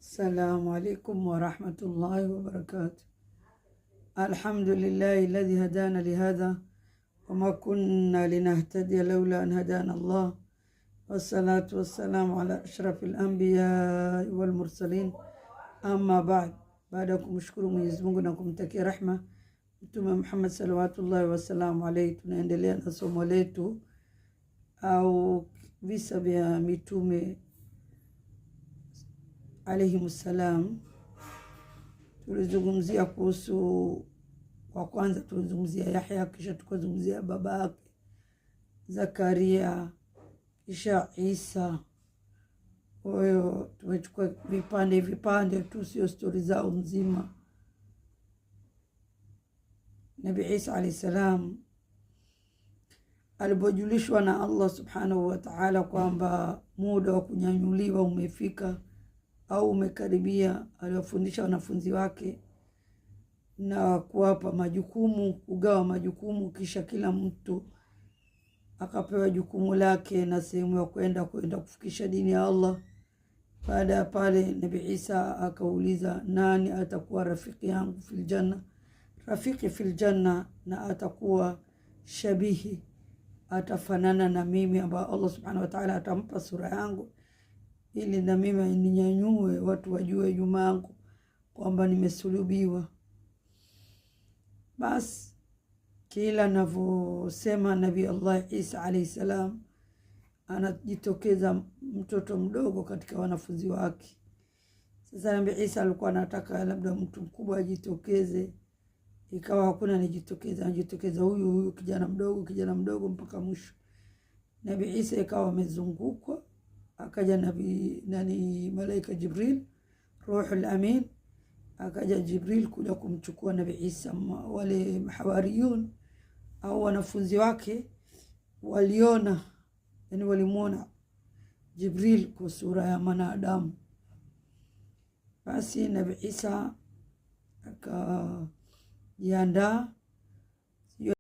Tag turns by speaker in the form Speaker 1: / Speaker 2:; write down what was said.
Speaker 1: Assalamu alaikum warahmatullahi wabarakatuh. Alhamdulillahi alladhi hadana lihadha wama kunna linahtadiya laula an hadana Allah wassalatu wassalamu ala ashrafil anbiyai wal mursalin amma ba'd. Baada ya kumshukuru Mwenyezi Mungu na kumtakia rahma Mtume Muhammad salawatullahi wasalamu alaihi, tunaendelea na somo letu au visa vya mitume alaihimussalam. Tulizungumzia kuhusu, wa kwanza tulizungumzia Yahya, kisha tukazungumzia baba yake Zakaria, kisha Isa. Kwa hiyo tumechukua vipande vipande tu, sio stori zao mzima. Nabi Isa alayhi salam alipojulishwa na Allah subhanahu wa ta'ala kwamba muda wa kunyanyuliwa umefika au umekaribia, aliwafundisha wanafunzi wake na kuwapa majukumu, kugawa majukumu, kisha kila mtu akapewa jukumu lake na sehemu ya kwenda kufikisha dini ya Allah. Baada ya pale, Nabi Isa akauliza, nani atakuwa rafiki yangu fil janna? Rafiki fil janna, na atakuwa shabihi, atafanana na mimi, ambayo Allah subhanahu wa ta'ala atampa sura yangu ili na mimi ninyanyue, watu wajue nyuma yangu kwamba nimesulubiwa. Basi kila anavyosema Nabii Allah Isa alayhi salam, anajitokeza mtoto mdogo katika wanafunzi wake. Sasa Nabii Isa alikuwa anataka labda mtu mkubwa ajitokeze, ikawa hakuna anajitokeza, anajitokeza huyu huyu kijana mdogo, kijana mdogo mpaka mwisho. Nabii Isa ikawa amezungukwa, akaja nabii nani, malaika Jibril, ruhul amin, akaja Jibril kuja kumchukua Nabii Isa. Wale hawariyun au wanafunzi wake waliona, yani walimwona Jibril kwa sura ya mwanadamu. Basi Nabii Isa akajiandaa